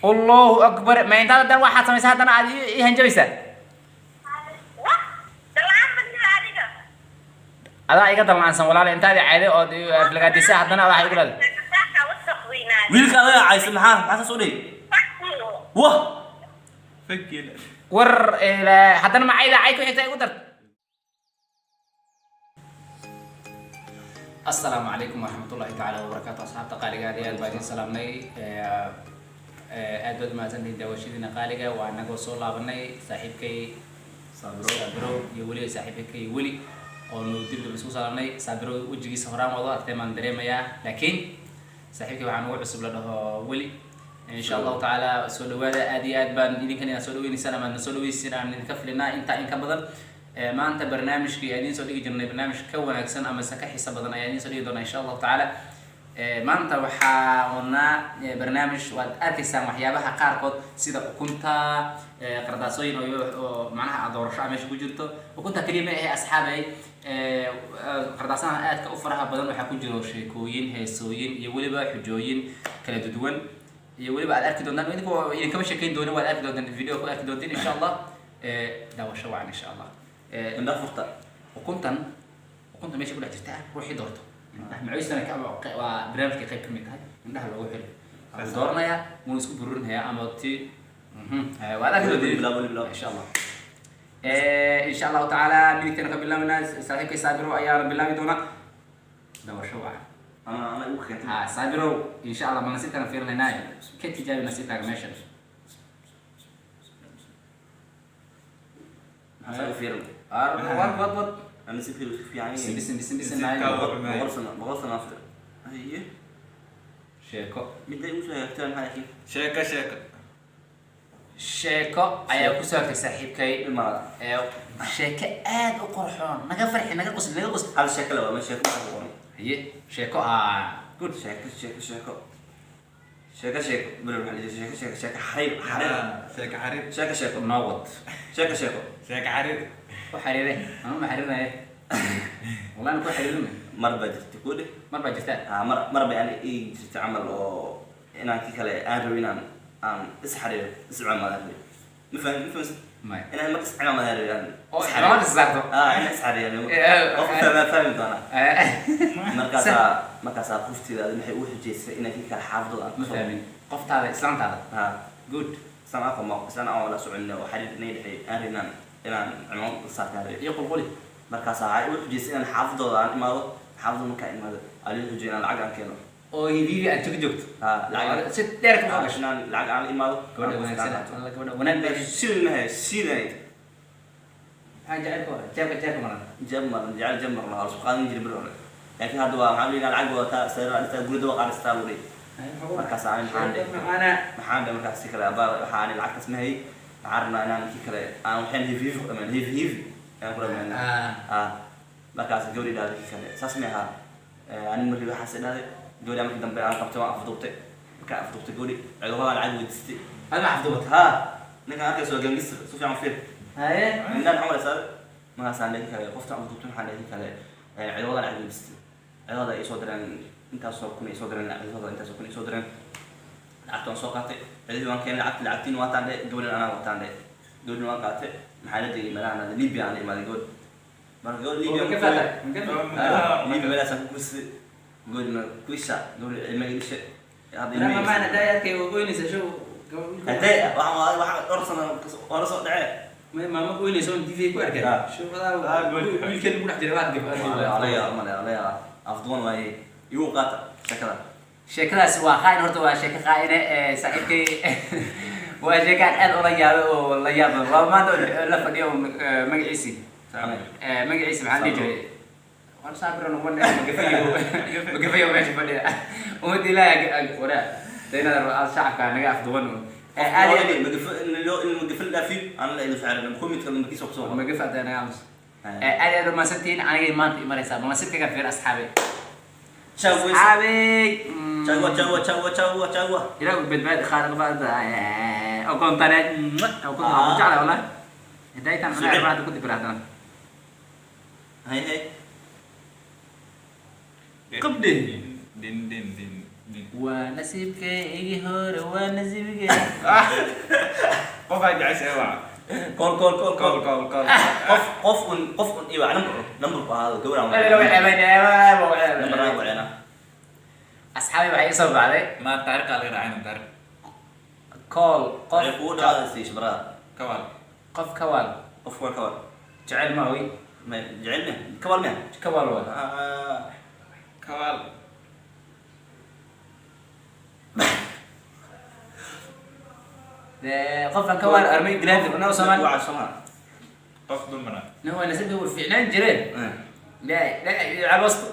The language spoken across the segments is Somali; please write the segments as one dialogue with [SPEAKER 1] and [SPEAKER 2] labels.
[SPEAKER 1] Allahu akbar, ma intaad haddana waxaad samaysaa, haddana aad ii hanjabaysaa?
[SPEAKER 2] Wah, dalaan badnida adiga.
[SPEAKER 1] Adaa iga dalmaansan walaal, intaad i cayday ood i aflagaadisay, haddana waxay igu leedahay.
[SPEAKER 2] Saaka wasaq weynaaday.
[SPEAKER 3] Wiilka adaga caysa, maxaa saas u dhihi?
[SPEAKER 2] Fuck you.
[SPEAKER 3] Wah.
[SPEAKER 4] Fakil.
[SPEAKER 1] War haddana ma cayda cay ku xigta igu dar. Asalaamu calaykum waraxmatullahi tacaala wabarakaatu. Asxaabta qaaliga, aad iyo aad baa idin salaamnay. Aad baad umahadsantihiin daawashadiina qaaliga. Waa anagoo soo laabanay, saaxiibkay Saabiro iyo weliba saaxiibkay Weli oonu dib dib isku salaamnay. Saabiro wejigiisa horaan wado artay maan dareemayaa, laakiin saaxiibkay waxaa nagu cusub la dhaho Weli. Insha Allahu tacaala soo dhawaada. Aad iyo aad baan idinkan inaad soo dhaweyneysaan ama aad na soo dhaweysiin aan idinka filinaa intaa in ka badan. Maanta barnaamijkii aan idiin soo dhigi jirnay barnaamij ka wanaagsan ama se ka xiiso badan ayaan idiin soo dhigi doonaa insha Allahu tacaala. Maanta waxaa wadnaa barnaamij waad arkaysaan waxyaabaha qaarkood sida ukunta, qardaasooyin oo macnaha aad doorasho ah meesha ku jirto. Ukunta keliya ma ahe, asxaabay. Qardaasaha aadka u faraha badan waxaa ku jiro sheekooyin, heesooyin iyo weliba xujooyin kala duwan iyo weliba aad arki doontaan. Idinku idinkama sheekeyn doonin, waad arki doontaan, video ku arki doontiin insha Allah. Daawasho wacan insha Allah.
[SPEAKER 3] Indha furta.
[SPEAKER 1] Ukuntan, ukunta meesha ku dhex jirta ruuxii doorto indhaha macuustana waa barnaamijka qayb ka mid tahay. Indhaha loogu xiri wuu dooranayaa, wuuna isku bururinayaa ama ti waad arki doontiin.
[SPEAKER 3] Bilaab, bilaab.
[SPEAKER 1] Insha Allah. Insha Allahu tacaala midigtana ka bilaabanaa, saaxiibkay Saabiro ayaana bilaabi doona. Daawasho wacan.
[SPEAKER 3] Ana igu keentay.
[SPEAKER 1] Ha Saabiro, insha Allah ma nasiibkana fiirinaynaa, ka tijaabi nasiibkaaga meeshan.
[SPEAKER 3] Maxaa u fiirin?
[SPEAKER 1] Wad wad wad.
[SPEAKER 3] Ana si fiirin fiican
[SPEAKER 1] bisin
[SPEAKER 3] yahay.
[SPEAKER 1] Bisin bisin bisin.
[SPEAKER 4] Nasiibkaa waa.
[SPEAKER 3] 100 sano, 100 sano after. Haye.
[SPEAKER 1] Sheeko.
[SPEAKER 3] Midda igu soo hagaagtaa maxaa laakiin?
[SPEAKER 4] Sheeko, sheeko.
[SPEAKER 1] Sheeko ayaa ku soo hagtay saaxiibkay.
[SPEAKER 3] Ilmaha.
[SPEAKER 1] Sheeko aad u qurxoon, naga farxi, naga qosli, naga qosli.
[SPEAKER 3] Hal sheeko la waa ma sheeko maxaa ku qoran?
[SPEAKER 1] Haye, sheeko ah, good.
[SPEAKER 3] Sheeko, sheeko, sheeko. Sheeko, sheeko. Bilo maxaa la yidhi? Sheeko, sheeko, sheeko xariir, xariir.
[SPEAKER 4] Sheeko xariir.
[SPEAKER 3] Sheeko, sheeko.
[SPEAKER 1] Noo wad.
[SPEAKER 3] Sheeko, sheeko.
[SPEAKER 4] Sheeko xariir.
[SPEAKER 1] Ku xariire ama ma xariirinaye? Wallahi ku xariirinay.
[SPEAKER 3] Mar baa jirtay ku dheh.
[SPEAKER 1] Mar baa jirta.
[SPEAKER 3] Ah, mar bay ani ii jirtay camal oo inaan kii kale aan rabin inaan aan is xariiro, is cimaamad rabin. Ma fahmi, ma fahamsan?
[SPEAKER 1] Maya.
[SPEAKER 3] Inaan mar is cimaamad rabin aan.
[SPEAKER 1] Oo cimaamad is saarto.
[SPEAKER 3] Ah, inaan is xariiro. Qofka fahmaa fahmi doonaa. Markaasaa qofteeda adi maxay ugu xujaysay inaan kii kale xaafadooda aan
[SPEAKER 1] Ma fahmin, qoftaada, islaantaada?
[SPEAKER 3] Ha.
[SPEAKER 1] Good.
[SPEAKER 3] Islaan aan qabo, islaan aan wala soconin oo xariir inay dhexeey aan rabin inaan cimaamad saartaan rabin.
[SPEAKER 1] Iyo qulquli.
[SPEAKER 3] Markaasaa waxay ugu xujaysay inaan xaafadooda aan imaado, xaafadooda markaan imaado aa lii xujay inaan lacag aan keeno.
[SPEAKER 1] Oo hibibi aad joog joogto.
[SPEAKER 3] Ha, lacag.
[SPEAKER 1] Si dheer ka soo gasho.
[SPEAKER 3] Inaan lacag aan la imaado.
[SPEAKER 1] Gabadha wanaagsan alla, gabadha wanaag bay.
[SPEAKER 3] Sidii mahay sidii.
[SPEAKER 1] Maxaa jacaylka waa jeebka, jeebka maran.
[SPEAKER 3] Jab maran jecel, jab maran waa isku qaadan jiray bil hore, laakiin hadda waa maxaa leeyahay lacag wadataa, sariir dhistaa, guri dabaqa dhistaa buu leeyahay. Markaas aan maxaan dhe
[SPEAKER 1] macaana.
[SPEAKER 3] Maxaan dhe markaas si kale abaa waxaa ani lacagtaas ma hayay, waxaan rabnaa inaan kii kale aan waxaan hifi hifi ku dhamaan, hifi hifi aan ku dhamaan. Ah, markaas gabadhi dhahday kii kale saas may ahaa. Ani markii waxaas dhahday gabadhi markii dambe aan qabtay waan afduubtay. Markaan afduubtay gabadhi ciidamada lacag weydiistay.
[SPEAKER 1] Aad ma xafdubat?
[SPEAKER 3] Ha, ninkaan arkayso waa gangista, si fiican u fiir.
[SPEAKER 1] Haye.
[SPEAKER 3] Ninkaan maxaa malaysaa? Markaasaan dhihi kale qofta aan duubtay waxaan dhihi kale ciidamada lacag weydiistay, ciidamada ay soo direen intaasoo kun ay soo direen, ciidamada intaasoo kun ay soo direen. Lacagta waan soo qaatay, ciidadii waan keenay lacagta, lacagtiin waataan dhe, gabadhin anaa wataan dhe, gabadhin waan qaatay. Maxaa la degay meelahan Libya aan la imaaday gabadh. Marka gabadh Libya
[SPEAKER 1] Ma ka faatay? Ma ka faatay?
[SPEAKER 3] Libya meelahaasaan ku guursaday gabadhina kuisha gabadh ilmaha ilisha hadda.
[SPEAKER 1] Lama maana daayadkay oynaysa show.
[SPEAKER 3] Haddee waxaan dhowr sano hore soo dhacee.
[SPEAKER 1] Maama oynaysa on TV ku arkay. Show wiilkan ku dhex jiray waad gabadh.
[SPEAKER 3] Alaya male alaya afduwan waaye igu qaata sheekada.
[SPEAKER 1] Sheekadaas waa qaain, horta waa sheeko qaaine saaxiibkay. Waa sheeko aan aad ula yaabay oo la yaab badan. Waa maanta oo la fadhiyo magaciisi, magaciisi maxaa la dhihi jiray? War saabiro noqon magafayo, magafayo meesha fadhiya. Ummadda Ilaahay waraa daynada shacabka naga afduwan aad iyo aad.
[SPEAKER 3] Magafo dhaafiyo aan la idin ficilin komidka lambarkiisa kusoo qor.
[SPEAKER 1] Magafa hadda naga aamus. Aad iyo aad umahadsantihiin. Anigay maanta imanaysaa bal nasiibkayga fiir, asxaabay. Asxaabay.
[SPEAKER 3] Chagua, chagua, chagua, chagua, chagua.
[SPEAKER 1] Ilaahu badbaadi khaaliq baad okontane okonta waan ku jeclahay wallahi hidaytan cunaa cibaada ku dibira haddana.
[SPEAKER 3] Hay hay.
[SPEAKER 1] Qabdhe.
[SPEAKER 4] Din din din.
[SPEAKER 1] Waa nasiibkaygii hore, waa nasiibkay.
[SPEAKER 4] Qofaa jeceshahay waa.
[SPEAKER 3] Call, call, call.
[SPEAKER 4] Call, call, call.
[SPEAKER 3] Qof un iwa number ku ahaado gawrac. Number aan wacena.
[SPEAKER 1] Asxaabi, waxay isoo baxday.
[SPEAKER 4] Ma taariikh laga raacayna taariikh.
[SPEAKER 1] Call qof.
[SPEAKER 3] Waxay kugu dhacday shibrada.
[SPEAKER 4] Kawaal.
[SPEAKER 1] Qof kawaal.
[SPEAKER 3] Qof waa kawal.
[SPEAKER 1] Jecel ma ogi.
[SPEAKER 3] Ma jecel me kawal me.
[SPEAKER 1] Kawaal waa.
[SPEAKER 4] Ah, kawaal.
[SPEAKER 1] Dee, qofkan kawaal armay dilaanta no Soomaali.
[SPEAKER 3] Waca Soomaali.
[SPEAKER 4] Qof dumara.
[SPEAKER 1] No, waa nasiibka wuu fiicnaan jireen. La la cabasto.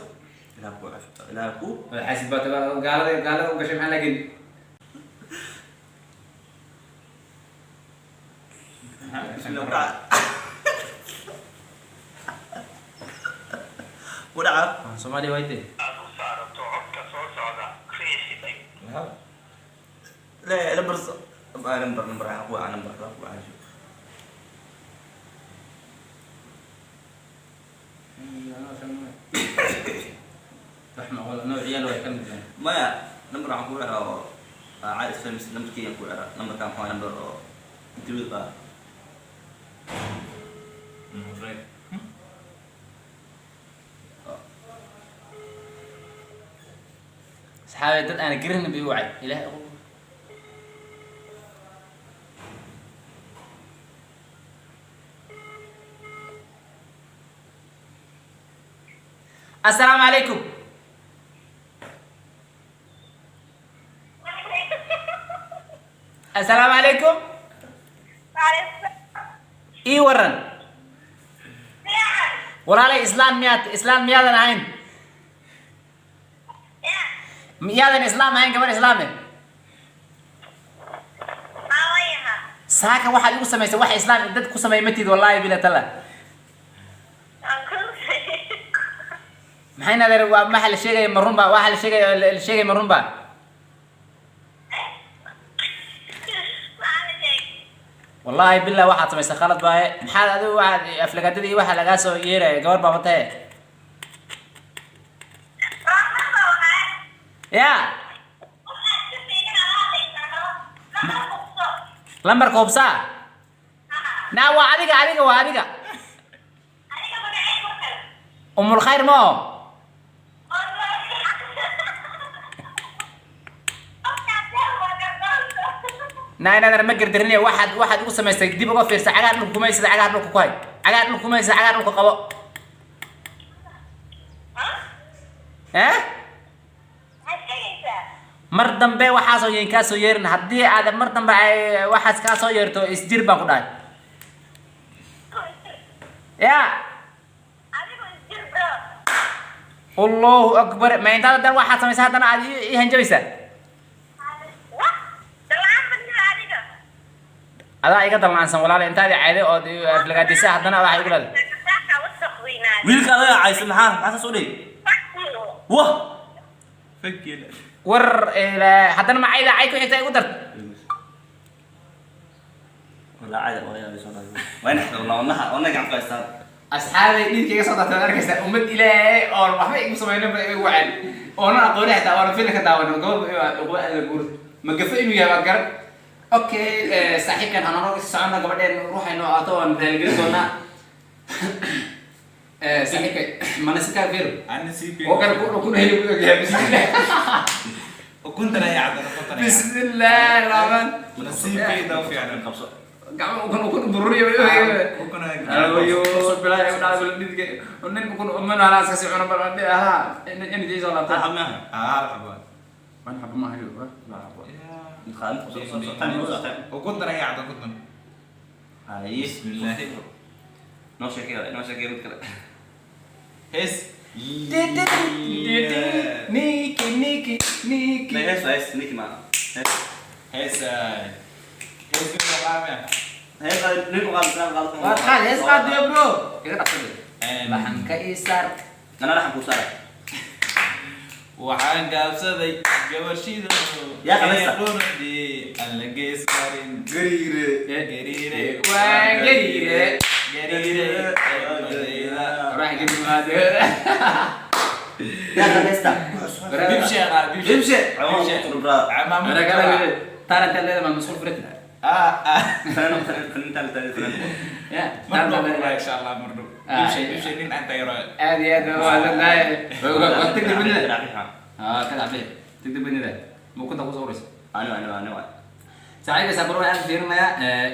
[SPEAKER 3] Ilaa ku ilaa ku.
[SPEAKER 1] Xasid baa tabaa, gaalada gaalada u gashay maxaa laakiin.
[SPEAKER 3] Bismillah, ku dhaca ku dhaca.
[SPEAKER 1] Soomaaliya waa intee?
[SPEAKER 5] Aad u saarato codka soo socda riixday.
[SPEAKER 3] La number number number ku waca number ku waca.
[SPEAKER 1] Wax macquul nooc ciyaal way ka mid yihiin.
[SPEAKER 3] Maya, number waxaan ku wacaa oo caadi isfahmis numberkeygan ku wacaa numberkan waxaa number oo dibad ah.
[SPEAKER 4] Right.
[SPEAKER 1] Saxaabe, dad aan garanin bay u wacay. Ilaahay ugu. Assalaamu calaykum. Assalaamu calaykum. Ii waran. Walaalay, islaam miyaad islaam miyaadan ahayn? Miyaadan islaam ahayn, gabar islaame? Saaka waxaad igu samaysay wax islaam dad ku sameey matid, wallaahi bila tala. Maxay nadeer, waa waxa la sheegaya ma runba? Waxa la sheegaya ma runba? Wallaahi billah, waxaad samaysay khalad baaye. Maxaad adigu waxaad aflagaadada iyo waxa lagaa soo yeeraya gabar baaba tahe ya. Lambarka hubsaa naa, waa adiga, adiga waa adiga. Umul khayr ma oo. Naa inaadan ma gardarinaya. Waxaad igu samaysay dib uga fiirsa. Cagaar dhulka kumaysada, cagaar dhulka ku hay, cagaar dhulka kumaysa, cagaar dhulka qabo eh. Mar dambe waxaasoo yeen kaa soo yeerin. Haddii aad mar dambe ay waxaas kaa soo yeerto, isjir baan ku dhahay ya. Allahu akbar, ma intaad haddana waxaad samaysay haddana aad ii hanjabaysaa? Adaa iga dalmaansan walaal, intaad i cayday ood i aflagaadisay haddana waxay igu leedahay.
[SPEAKER 3] Wiilka adaga caysa, maxaa saas u dhihi wah?
[SPEAKER 4] Fakila.
[SPEAKER 1] War haddana ma cayda cay ku xigta igu darta.
[SPEAKER 3] Walaa cayda waa yaa soo dhaay waa in xidho wadnaha wadnaha gacan ku haystaan.
[SPEAKER 1] Asxaabay, dhiidka iga soo dartay waad arkaysaa. Ummad ilaahay oon waxba igu samaynin ba igu waceen oonan aqooni xitaa oonan filin ka daawanin gabadh uqba la guur ma gafo inuu yahay waa garan. Okay, saaxiibkan hanoo soconna, gabadheen ruuxay noo aato waan raaligelin doonaa. Saaxiibka manasika vero.
[SPEAKER 4] Ana sii.
[SPEAKER 1] Oo kan ku ku heli ku ogyahay, bismillah.
[SPEAKER 4] Ukuntan ayaa caddan, ukuntan ayaa.
[SPEAKER 1] Bismillah rahmaan.
[SPEAKER 4] Nasiibkayda u fiican.
[SPEAKER 3] Qabso.
[SPEAKER 1] Gacmo ukun ukun bururiyo.
[SPEAKER 4] Ukun ayaa.
[SPEAKER 1] Ayo bilaay u dhacay dhidka nin ukun umman ala iska sii cuno bal aha in in soo laabtay.
[SPEAKER 3] Hal maaha.
[SPEAKER 4] Ah, xabo.
[SPEAKER 1] Man xabo ma hayo la xabo.
[SPEAKER 3] Qaad qabso qabso tan tan.
[SPEAKER 4] Ukuntan ayaa caddan, ukuntan.
[SPEAKER 3] Ay.
[SPEAKER 4] Bismillah.
[SPEAKER 3] Noo sheekay, noo sheekay mid kale.
[SPEAKER 4] Hees.
[SPEAKER 1] Niki niki niki.
[SPEAKER 3] Ma hees waa hees niki ma hees.
[SPEAKER 4] Hees. Hees bin qaamaya.
[SPEAKER 3] Hees nin u qaad islaan qaad.
[SPEAKER 1] Waa qaad, hees qaad yo bro, iga dhaqsade laxanka ii saar.
[SPEAKER 3] Ana laxan ku saaray.
[SPEAKER 4] Waxaan gaabsaday gabashida.
[SPEAKER 3] Yaa qabaysta.
[SPEAKER 4] Quruxdii aan la gees marin.
[SPEAKER 1] Gariire.
[SPEAKER 4] Gariire.
[SPEAKER 1] Waa gariire.
[SPEAKER 4] Gariire. Eemadayda.
[SPEAKER 1] Ruux gariire.
[SPEAKER 3] Yaa qabaysta.
[SPEAKER 4] Bibshe qaad, bibshe.
[SPEAKER 3] Bibshe. Ciwaan ku tuur, brother.
[SPEAKER 4] Cimaamad
[SPEAKER 1] Wara
[SPEAKER 4] ku
[SPEAKER 1] kala
[SPEAKER 4] tuur.
[SPEAKER 1] Taran tan leedahay ma mas'uul furid.
[SPEAKER 4] Ah, ah.
[SPEAKER 3] Fanaan fanaan fanaan fanaan.
[SPEAKER 1] Ya.
[SPEAKER 4] Mar dhow wallahi, insha Allah mar dhow.
[SPEAKER 1] Ah,
[SPEAKER 4] Bibshe,
[SPEAKER 1] iya.
[SPEAKER 4] bibshe nin aan taageero.
[SPEAKER 1] Aad iyo aad waa leedahay. Waa tigdib badnida. Ah, kada cabe. Tigdib badnida. Ma kunta ku soo uraysa.
[SPEAKER 3] Ani ani ani.
[SPEAKER 1] Saaxiibka Sabro aad fiirinaya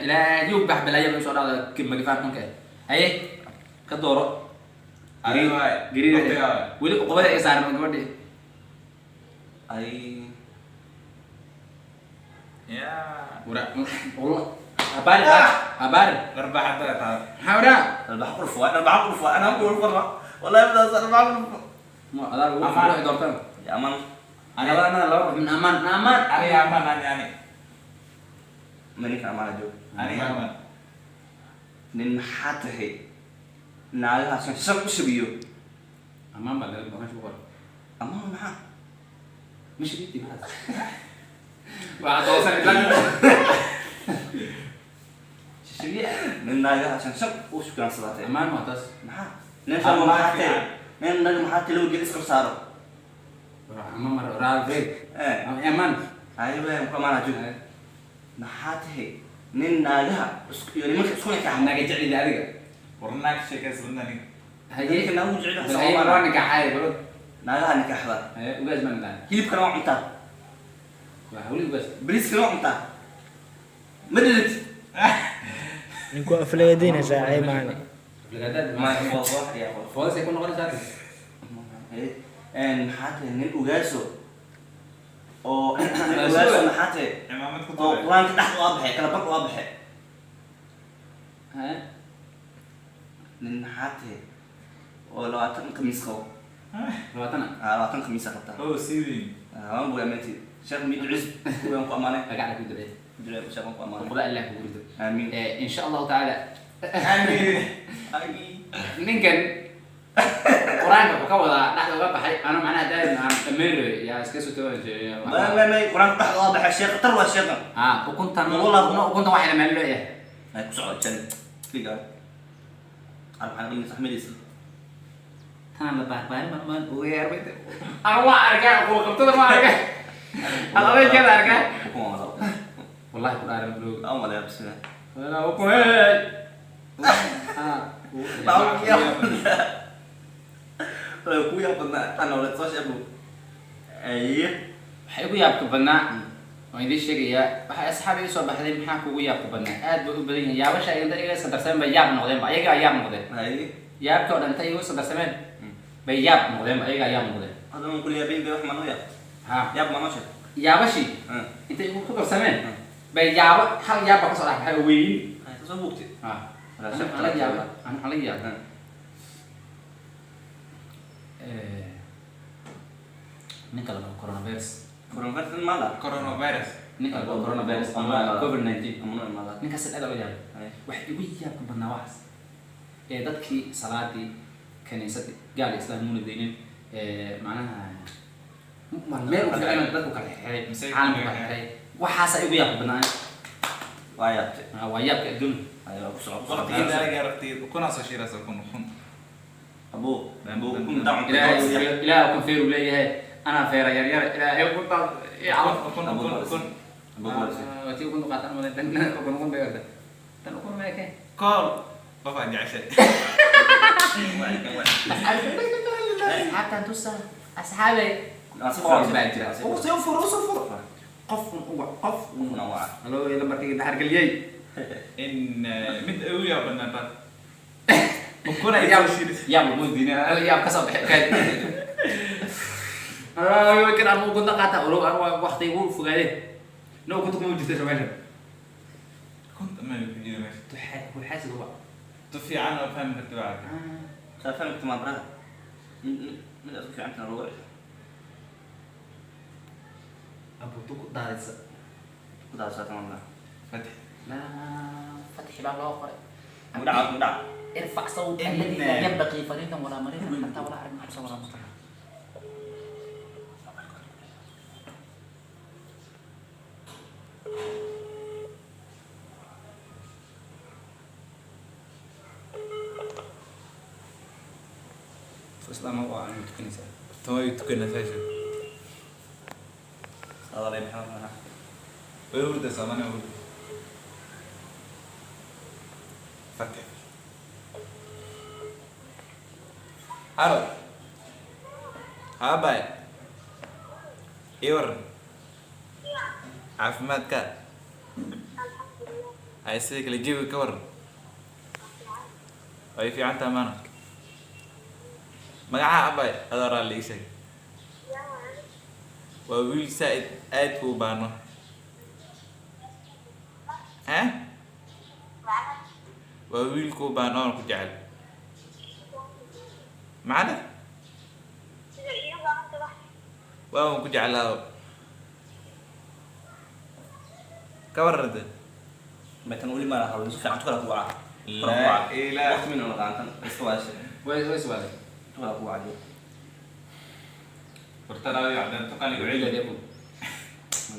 [SPEAKER 1] ilaa yuu bax balaya buu soo dhacda magafaan xunka. Haye ka dooro.
[SPEAKER 4] Adiga waay.
[SPEAKER 1] Gariir.
[SPEAKER 4] Waqtiga waay.
[SPEAKER 1] Weli uqubada ay saaran gabadhii.
[SPEAKER 3] Ay.
[SPEAKER 4] Ya.
[SPEAKER 1] Wara wallah habaari habaari.
[SPEAKER 4] Dharbaaxada taa.
[SPEAKER 1] Maxaa waraa?
[SPEAKER 3] Arbaxa qurf waa, arbaxa qurf waa, anaa ku qurfa. Wallahi bidaas arbaxa qurf.
[SPEAKER 1] Ma adaa lagu
[SPEAKER 4] Amaan.
[SPEAKER 1] ruuxi doortaan.
[SPEAKER 3] Ya aman.
[SPEAKER 1] Laba anaa laba ruux min amaan amaan.
[SPEAKER 4] Aniga amaan, ani ani.
[SPEAKER 3] Ma ninka amaana joog.
[SPEAKER 4] Aniga amaan.
[SPEAKER 3] Nin maxaa tahay? Naagaha shan shan u shabiyo.
[SPEAKER 1] Amaan baa laga meesha ku qoran.
[SPEAKER 3] Amaan maxaa?
[SPEAKER 1] Meesha dhigti maxaas. Waa doosan isla. Shishiye.
[SPEAKER 3] Nin naagaha shan shan u shukaansadatay.
[SPEAKER 1] Amaan waa taas.
[SPEAKER 3] Maxaa? Nin shan maxaa tahay? Nin naga maxaa tahay laba gel iskor saaro?
[SPEAKER 1] Wara amaan mar raal break.
[SPEAKER 3] Eh.
[SPEAKER 1] Amaan.
[SPEAKER 3] Ay waay ku amaana joog. Maxaa tahay? Nin naagaha isku iyo nimanka isku nikaaxa.
[SPEAKER 1] Naga jeclida adiga.
[SPEAKER 4] War naag sheekaysa badna aniga.
[SPEAKER 1] Haye.
[SPEAKER 3] Ninka naagu jecel yahay
[SPEAKER 1] Haye
[SPEAKER 3] soo
[SPEAKER 1] waa nikaxay bro.
[SPEAKER 3] Naagaha nikaaxda.
[SPEAKER 1] Haye ugaas baan lahaa.
[SPEAKER 3] Hilibkana waa cuntaa.
[SPEAKER 1] Waa hawli ugaas.
[SPEAKER 3] Bariiskana waa cuntaa. Ma dhidid.
[SPEAKER 6] Ninku aflagadeynaysaa ceeb maani.
[SPEAKER 1] Aflagaadaad
[SPEAKER 3] Ma
[SPEAKER 1] ma.
[SPEAKER 3] waa yaa.
[SPEAKER 1] Foodas ay ku noqonaysaa.
[SPEAKER 3] Een maxaa tahay nin ugaaso oo nin ugaaso maxaa tahay
[SPEAKER 4] Cimaamad ku
[SPEAKER 3] oo
[SPEAKER 4] tuur.
[SPEAKER 3] quraanka dhex uga baxay kala bar uga baxay.
[SPEAKER 1] Haye.
[SPEAKER 3] Nin maxaa tahay oo 20 khamiis qabo.
[SPEAKER 1] 20.
[SPEAKER 3] Ah, 20 khamiis qabta.
[SPEAKER 4] Oh, sidii.
[SPEAKER 3] Ah, waan bugaa meenti sheekh mid cusb waan ku amaanay.
[SPEAKER 1] Magaca ku ducee.
[SPEAKER 3] Ducee sheekh waan ku amaanay.
[SPEAKER 1] Uquba Allah kugu rido.
[SPEAKER 3] Aamiin.
[SPEAKER 1] In sha Allahu tacaala.
[SPEAKER 4] Amiin.
[SPEAKER 3] Ay.
[SPEAKER 1] Ninkan quraanka wuxuu ka wadaa dhexda uga baxay ano macnaha daa'im aan dhammayn rabay yaa iska soo tawaajay.
[SPEAKER 3] Ma ma quraanka dhex uga baxay sheekh tar waa sheekh.
[SPEAKER 1] Ah, ukuntan
[SPEAKER 3] Wallah.
[SPEAKER 1] ukuntan waxayna meel loo yahay.
[SPEAKER 3] Ay ku socod jan figa arbaxan qalin saxmadiisa.
[SPEAKER 1] Tan la baarbaarin baan maan ugu yeerbay. Aan waa arkaa kuwa qabtada ma arkaa. Aan adeegeeda arkaa.
[SPEAKER 3] Ukun waa wada.
[SPEAKER 1] Wallahi ku dhaaran bro.
[SPEAKER 3] Aan wada bismillah.
[SPEAKER 1] Wala ukun hey. Ah.
[SPEAKER 3] Waa ku yaab badnaa tan oo la soo sheego. Ay.
[SPEAKER 1] Waxay ugu yaabka badnaa waan idiin sheegayaa waxay asxaabi soo baxday maxaa kugu yaabka badnaa aad bay u badan yihiin yaabasha ay inta iga sadarsameen bay yaab noqdeen ba ayagaa yaab noqdeen.
[SPEAKER 3] Ay.
[SPEAKER 1] Yaabka oo dhan inta igu sadarsameen bay yaab noqdeen ba ayagaa yaab noqdeen.
[SPEAKER 3] Hadda waan kulli yaabin bay wax ma noo yaab.
[SPEAKER 1] Ha.
[SPEAKER 3] Yaab ma noo sheeg.
[SPEAKER 1] Yaabashii intay igu ku darsameen bay yaabo hal yaab baa kasoo dhex baxay oo weyn.
[SPEAKER 3] Ay soo buugtay.
[SPEAKER 1] Ha.
[SPEAKER 3] Wala
[SPEAKER 1] Ana
[SPEAKER 3] sheeg.
[SPEAKER 1] waxaan la yaabay ana waxaan la yaabay ninka la dhaho coronavirus.
[SPEAKER 3] Coronavirus ma la.
[SPEAKER 4] Coronavirus.
[SPEAKER 1] Ninka la dhaho coronavirus ama COVID-19.
[SPEAKER 3] Ama noo imaada.
[SPEAKER 1] Ninkaas aad uga yaabay.
[SPEAKER 3] Ay.
[SPEAKER 1] Waxa igu yaabka badnaa waxaas ee dadkii salaadii kaniisadii gaal islaam muuna deynin ee macnaha meel u fiican dadku kala xirxiray
[SPEAKER 4] Masaajidka
[SPEAKER 1] caalamku kala
[SPEAKER 4] kala
[SPEAKER 1] xirxiray waxaasa igu yaabka badnaa.
[SPEAKER 3] Waa yaabtay.
[SPEAKER 1] Ah, waa yaabka adduunka.
[SPEAKER 3] Ay waa ku socod.
[SPEAKER 4] Waqtigii daaga aragtay kuna soo shiiraysa kun kun.
[SPEAKER 3] Abu abu kun dacu.
[SPEAKER 1] Ilaahay ilaahay kun feeru leeyahay anaa feera yar yar ilaahay kun taas
[SPEAKER 4] Kun kun kun.
[SPEAKER 3] Abu boolisi.
[SPEAKER 1] Tii kun qaatan ma tan kun kun bay tan kun ma keen.
[SPEAKER 4] Call. Qof aan jeceshay.
[SPEAKER 1] Asxaabtan tusa asxaabay qof baa jira soo furo soo furo qof un uga qof un
[SPEAKER 3] Kuna waa.
[SPEAKER 1] halo lambarkayga daxar geliyay.
[SPEAKER 4] In mid ugu yaab badnaa taas. Ukuna ay soo shiiraysa.
[SPEAKER 1] Yaab mudina yaab ka soo bixi kaad kan anu ukunta qaata olo anu waqti ugu fogaadeen no ukunta kuma jirta meesha.
[SPEAKER 4] Kunta ma ku jira meesha.
[SPEAKER 1] Tuxaasiga waa
[SPEAKER 4] Tu fiican oo fahmi karta baa.
[SPEAKER 3] Saafan kuma brada. Mid isku fiican tan loo
[SPEAKER 1] abuutu ku daadaysa.
[SPEAKER 3] Ku daadsan tan la.
[SPEAKER 4] Fatix.
[SPEAKER 1] La fatxi baa loo qoray.
[SPEAKER 3] Mudhac mudhac.
[SPEAKER 1] ارفع صوت الذي لا ينبغي فريدا ولا مريضا حتى ولا عرب محبسا ولا مطلع. إسلام هو عن تكنيسة.
[SPEAKER 4] Tuma ay tukanaysaa sheeg.
[SPEAKER 3] Hadalay maxaa?
[SPEAKER 4] Way hurdaysaa, mana hurdo. Fakir. Halo. Habay. Ii waran. Caafimaadka? Hay, sidii kale jawiga ka waran? Way fiican tahay maana. Magaca abay adoo raalli ii sheeg. Waa wiil saa'id aad kuu baano. Eh? Waa wiil kuu baano oon ku jecel. Macna? Waa un ku jeclaado. Ka waran de?
[SPEAKER 3] Ma tan weli ma laha si fiican tukala ku waca.
[SPEAKER 4] Laa ilaaha.
[SPEAKER 3] Waqti min la qaantan iska waashay.
[SPEAKER 1] Way su'aalay.
[SPEAKER 3] Tukala ku wacay.
[SPEAKER 4] Horta raawi cadaan tuqan igu celi.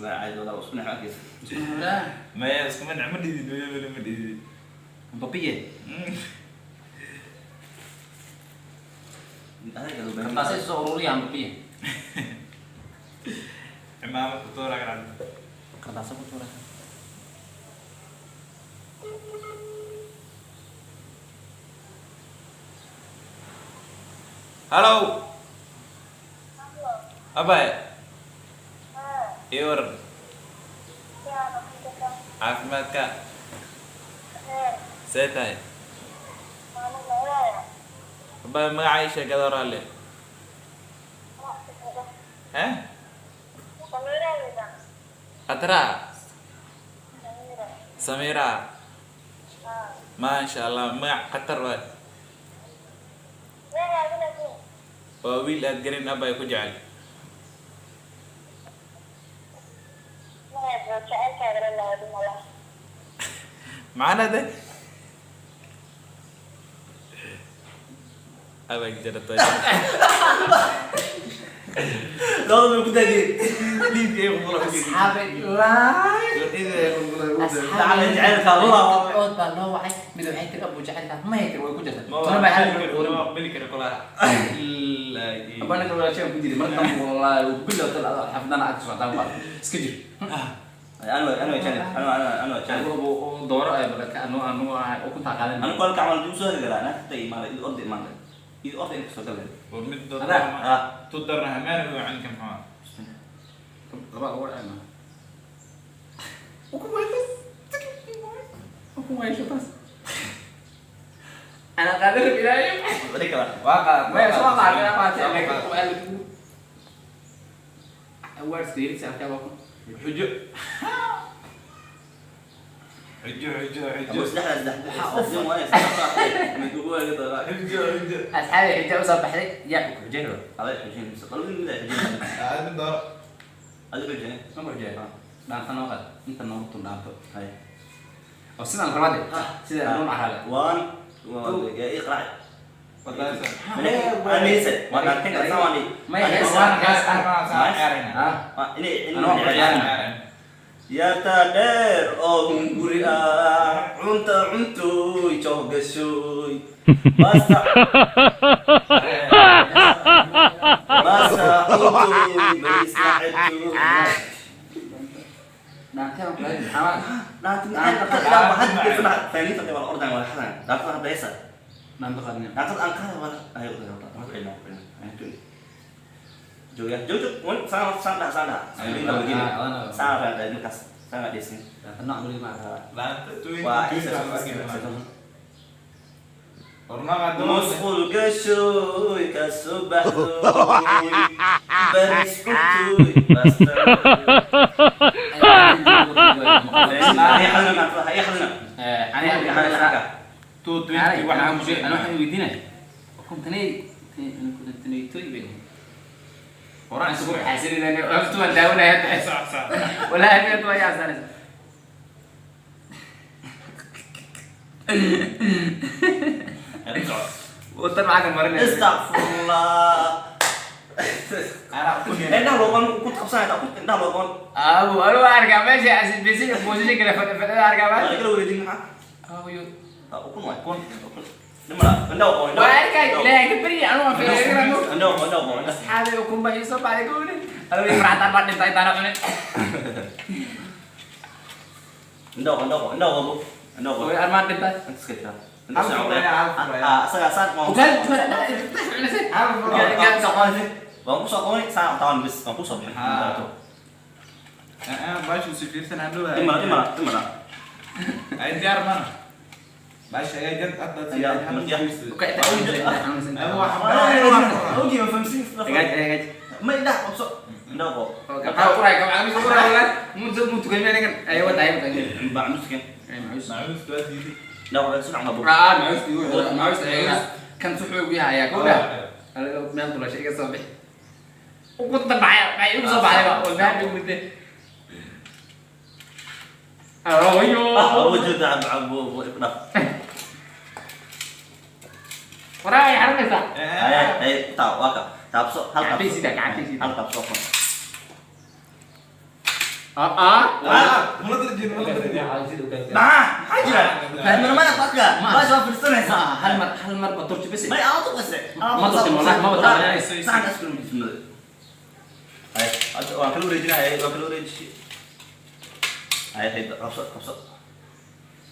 [SPEAKER 3] Ma caadi wala isku naxo agtiisa.
[SPEAKER 4] Maya, iskuma nicmo dhidid, weli weli ma dhidid.
[SPEAKER 1] Babiye.
[SPEAKER 3] Adiga loo baahan.
[SPEAKER 1] Qardhaasay soo ururiyaan babiye.
[SPEAKER 4] Cimaamad ku tuura gacanta.
[SPEAKER 1] Qardhaasa ku tuura.
[SPEAKER 4] Halo. Abay. Ii waran. Caafimaadka? See tahay? Abay, magaca ii sheeg adoo raalli. Eh? Atra. Samira. Maasha Allah, magac khatar waay. Waa wiil aad garin abay ku jecel. Macna de? Abay jaratay.
[SPEAKER 3] Labada bay ku daadiyeen.
[SPEAKER 4] Dhiigga ay qulqula ku jira.
[SPEAKER 1] Asxaabay laay.
[SPEAKER 4] Dhiigga ay qulqula ku jira.
[SPEAKER 3] Lacala jacaylka Allah.
[SPEAKER 1] Gabdhood baa loo wacay. Mid waxay tiri abu jacaylka ma tiri way ku jirtaa.
[SPEAKER 4] Ma
[SPEAKER 1] Tana baa hal
[SPEAKER 4] aqbali ma aqbali karo kolaha. Ilaa iyo-
[SPEAKER 1] Abana kala walaashay ku jiray markan wallahi bilow tal xafdana aad socotaan baa iska jir.
[SPEAKER 3] Ana jecel. Ana jecel.
[SPEAKER 1] Anigu oo dooro ay balka anu anu ahay oo ku taqaadan.
[SPEAKER 3] Ana kolka camal duu soo galaa ana ta imaada id ordi imaada. Id ordi in soo galay.
[SPEAKER 4] War mid
[SPEAKER 1] Adaa.
[SPEAKER 3] Ah.
[SPEAKER 4] Tudarna hamaana waa canka maxaa?
[SPEAKER 1] Laba ugu dhacayna. Uku waytas. Uku waytas. أنا قادر إلهي.
[SPEAKER 3] Wadi kala.
[SPEAKER 4] Waa qaad.
[SPEAKER 1] ما سوى قادر ما تعلم. أول سيري سأركب.
[SPEAKER 4] Xujo. Xujo xujo
[SPEAKER 3] Abu
[SPEAKER 4] xujo.
[SPEAKER 3] saddex saddex. Waa saddex. Mid ugu weyn dara.
[SPEAKER 4] Xujo xujo.
[SPEAKER 1] أصحابي حجة وصل بحري يا حجة.
[SPEAKER 3] Aday xujin. Qalbi mid xujin.
[SPEAKER 4] Aad mid dooro.
[SPEAKER 3] Aday xujin.
[SPEAKER 1] ما حجة. dhaanta noo qad inta noogu tun dhaanto
[SPEAKER 3] Hay.
[SPEAKER 1] oo sidaan rabaa de sida noo macraale
[SPEAKER 3] One. Ya iqra.
[SPEAKER 4] Wadaasa.
[SPEAKER 3] Ana heesa. Waa dhaantin asawani.
[SPEAKER 1] Ma hees. Ah.
[SPEAKER 3] Ini ini.
[SPEAKER 1] Anoo ciyaarna.
[SPEAKER 3] Yarta dheer oo hunguri ah cunta cuntoy joog gashoy basta basta cuntoy bariisna cuntoy.
[SPEAKER 1] Dhaanteen ku leeyahay maxaa
[SPEAKER 3] Dhaantin maxay hadda fiirsana faaniinta wala ordan wala xadan dhaantada hadda heesa.
[SPEAKER 1] Dhaanto qadna.
[SPEAKER 3] Dhaantada aan qaada wala ay ordan wala ma cilna cilna jooga joog joog wan saan saan dah saan dah saan dah markaas saan dhisin.
[SPEAKER 1] Dhaanto nooc weli ma aha.
[SPEAKER 3] Waa musqul gashoy ka soo baxdoy baris cuntoy basta.
[SPEAKER 1] أنا waxaan weydiinaya kuntanay kuntanaytoy bay horaan isugu xaasinayna horta waan daawanaya walaahi meel waa yaasanaysa. Wadan maxaa ka marinaya?
[SPEAKER 3] Astagfirullah. Indhaha looban ku qabsanayda indhaha looban.
[SPEAKER 1] Abu anu waa arkaa meesha bisi position kale fadhida arkaa
[SPEAKER 3] Waa
[SPEAKER 1] meesha.
[SPEAKER 3] kala wareejin maxaa?
[SPEAKER 1] Abu yo.
[SPEAKER 3] Ukun waay. Ukun. Nimala indhaha oo
[SPEAKER 1] Waa arkaa ilaahay ka barya anu waan fiirinaa.
[SPEAKER 3] Indhaha indhaha indhaha.
[SPEAKER 1] Asxaabi ukun baa ii soo baxday gowri. Adiga farxad baa dhintay intaan cunin.
[SPEAKER 3] Indhaw indhaw indhaw qabo. Indhaw qabo.
[SPEAKER 1] Way armaan dhintay.
[SPEAKER 3] Inta iska jira.
[SPEAKER 4] Hal furaya, hal furaya.
[SPEAKER 3] Asaga saan waan
[SPEAKER 1] Ugaal
[SPEAKER 4] Hal furaya.
[SPEAKER 3] waan ku soo qabanay saan taan bis waan ku soo bixin.
[SPEAKER 4] Baashu si fiirsan hadhow.
[SPEAKER 3] Imala imala imala.
[SPEAKER 4] Ay diyaar mana. Baasha ayaa jad hadda si
[SPEAKER 3] Ayaa,
[SPEAKER 4] ay
[SPEAKER 3] martiya.
[SPEAKER 4] Abu
[SPEAKER 3] Ogi ma fahamsin.
[SPEAKER 1] Hagaaj hagaaj.
[SPEAKER 3] Ma indhaha qabso. Indhaw qabo.
[SPEAKER 1] Maxaa ku raay kamca ku raay walaal. Mun mun tukay meegan ay wada ay wada.
[SPEAKER 3] Baa muskin.
[SPEAKER 1] Ay macuus.
[SPEAKER 4] Macuus waa diiday.
[SPEAKER 3] Indhaw qabo si fiican qabo.
[SPEAKER 1] Ah macuus macuus ay kan suxuu yahay ayaa ku dhaa. Adiga meel dulashay iga soo bixi. Ugu dambaxay ay igu soo baxday oo baa igu mudde. Ayo.
[SPEAKER 3] Wajida abu ibna.
[SPEAKER 1] Waraay xarinaysa.
[SPEAKER 3] Ay ay taa waa ka. Taabso hal taabso.
[SPEAKER 1] Gacantaysiida gacantaysiida.
[SPEAKER 3] Hal taabso.
[SPEAKER 1] Ah ah.
[SPEAKER 4] Mula darjin mula darjin.
[SPEAKER 3] Maxaa maxaa jira? Fahminimada qofka. Baasha waa fiirsanaysaa.
[SPEAKER 1] Hal mar ba turji bas.
[SPEAKER 3] May aad u qasay.
[SPEAKER 1] Ma turtin wallahi ma bataabanayso.
[SPEAKER 3] Saxan isku mid. Ay waan kala wareejinahay waan kala wareeji. Ay hay qabso qabso.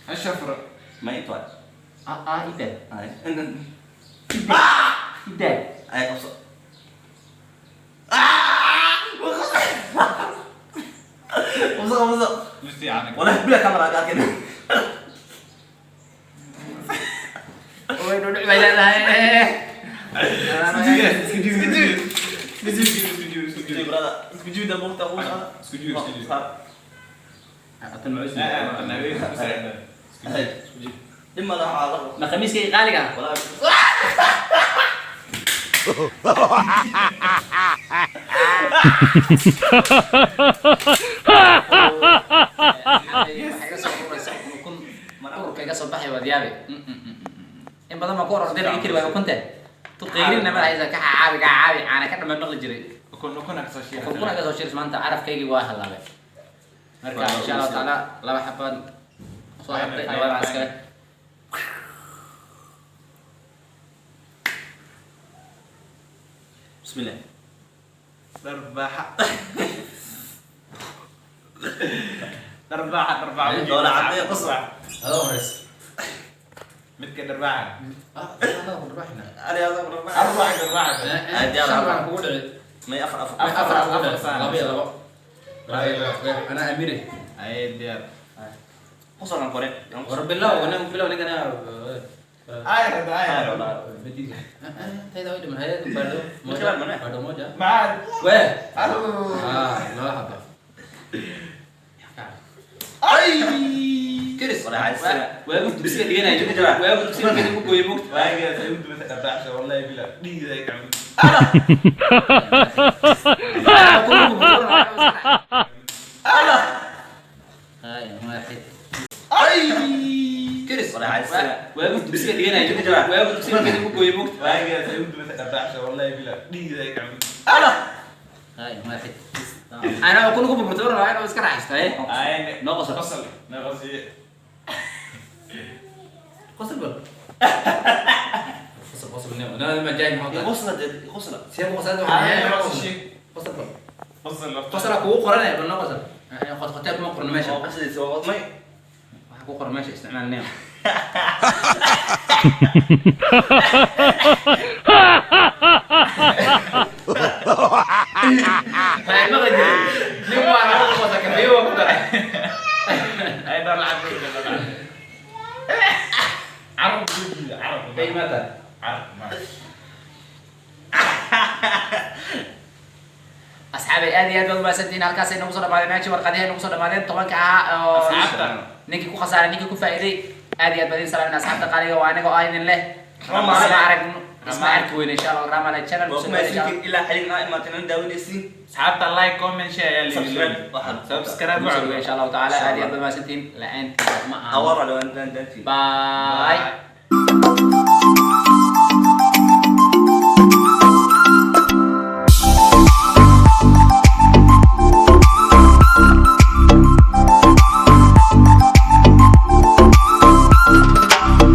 [SPEAKER 4] Hasha furo.
[SPEAKER 3] Ma inta waa.
[SPEAKER 1] Ah ah ida.
[SPEAKER 3] Ay.
[SPEAKER 1] Ida.
[SPEAKER 3] Ay qabso. Qabso qabso.
[SPEAKER 4] Musti aanak.
[SPEAKER 3] Wallahi bila kamera arkin.
[SPEAKER 1] Way dhudhuc bay leedahay.
[SPEAKER 4] Isku jibi isku jibi isku jibi isku jibi.
[SPEAKER 3] Brother, isku jibi da buuqta ugu socda.
[SPEAKER 4] Isku jibi isku jibi.
[SPEAKER 1] Atan macuus.
[SPEAKER 3] Isku jibi. Dhima la waxaa la.
[SPEAKER 1] Ma khamiiskay qaaliga ah.
[SPEAKER 3] Wallahi.
[SPEAKER 1] Ururka iga soo baxay waad yaabi. In badan baan ku ororday laga keli waayo ukunta. Tuqeyrina ma haysa ka caabi ka caabi caana ka dhamaan maqli jiray.
[SPEAKER 4] Ukun ukun ka soo shiiray.
[SPEAKER 1] Ukun kuna ka soo shiiray maanta carafkaygii waa halaabay. Marka insha Allah taala laba xabaan soo xirtay labada askare.
[SPEAKER 3] Bismillah.
[SPEAKER 4] Darbaaxa. Darbaaxa darbaaxa.
[SPEAKER 3] Doona cadday qosla.
[SPEAKER 1] Hada horeys.
[SPEAKER 4] Midka darbaaxa.
[SPEAKER 1] Ah, hada darbaaxna.
[SPEAKER 3] Ari hada darbaaxa.
[SPEAKER 4] Arbaaxa darbaaxa.
[SPEAKER 1] Shan baan kugu dhicay.
[SPEAKER 3] May afar afar.
[SPEAKER 1] Afar afar laba iyo labo. Ana amire.
[SPEAKER 4] Ay diyaar.
[SPEAKER 3] Qoslan kore.
[SPEAKER 1] War bilow ana bilow ninkana.
[SPEAKER 4] Ay hada ay.
[SPEAKER 1] Tayda way dhiman hay'ad baadho. Baadho moja.
[SPEAKER 4] Maad.
[SPEAKER 1] Wee.
[SPEAKER 4] Alo.
[SPEAKER 1] Ah, laba xabo.
[SPEAKER 3] Ay.
[SPEAKER 1] Kiris.
[SPEAKER 3] Wala haysta.
[SPEAKER 1] Waagu dugsiga dhiganay. Waagu dugsiga kadib u gooyay mugta.
[SPEAKER 4] Waaga ay u dubatay darbaaxa wallahi bila dhiigay ka cunay.
[SPEAKER 1] Ala. Ay, واحد.
[SPEAKER 3] Ay.
[SPEAKER 1] Kiris.
[SPEAKER 3] Wala haysta.
[SPEAKER 1] Waagu dugsiga dhiganay. Waagu dugsiga kadib u gooyay mugta.
[SPEAKER 4] Waaga ay u dubatay darbaaxa wallahi bila dhiigay ka cunay.
[SPEAKER 3] Ala.
[SPEAKER 1] Ay, واحد. أنا أكون كوب برتور أنا بس كده عشت إيه.
[SPEAKER 4] Ay
[SPEAKER 1] ناقص.
[SPEAKER 4] qosol. Naqos.
[SPEAKER 1] قصر بل. قصر قصر أنا ما جاي محط.
[SPEAKER 3] Qosla qosla.
[SPEAKER 1] سيب قصر قصر بل.
[SPEAKER 4] Qosol.
[SPEAKER 1] قصر كو قرن بل نقصر. قد قتاك ما قرن ماشي.
[SPEAKER 3] Qosla waa may.
[SPEAKER 1] Waxa ku qoran meesha isticmaalnay. Waxay maqli jiray nin waa lagu qosa kafeeyo waa ku daray.
[SPEAKER 4] Ay dhar lacag. Carab carab.
[SPEAKER 1] Ay maata.
[SPEAKER 4] Carab ma.
[SPEAKER 1] Asxaabay aad iyo aad baad umahadsantihiin halkaas ay nagu soo dhamaadeen meeshii warqadihii ay nagu soo dhamaadeen tobanka ahaa oo
[SPEAKER 4] Asxaabta.
[SPEAKER 1] ninkii ku khasaaray ninkii ku faa'iiday aad iyo aad baad idin salaamin asxaabta qaaliga waa aniga oo idin leh
[SPEAKER 3] Ramaale.
[SPEAKER 1] isma aragno isma arki weyne insha Allah Ramaale channel
[SPEAKER 3] Waa
[SPEAKER 1] kusoo
[SPEAKER 3] ku
[SPEAKER 1] dhawaada insha Allah.
[SPEAKER 3] mahadsantihiin ilaa xilin aa imaateen aan daawanaysiin.
[SPEAKER 4] Asxaabta like comment share ayaa
[SPEAKER 3] Subscribe.
[SPEAKER 4] leeyahay. Subscribe.
[SPEAKER 1] Kusoo dhawaada insha Allah taala aad iyo aad baad umahadsantihiin la'aantiin ma aha
[SPEAKER 3] Awara loo aan daantiin.
[SPEAKER 1] Bye.
[SPEAKER 4] Bye.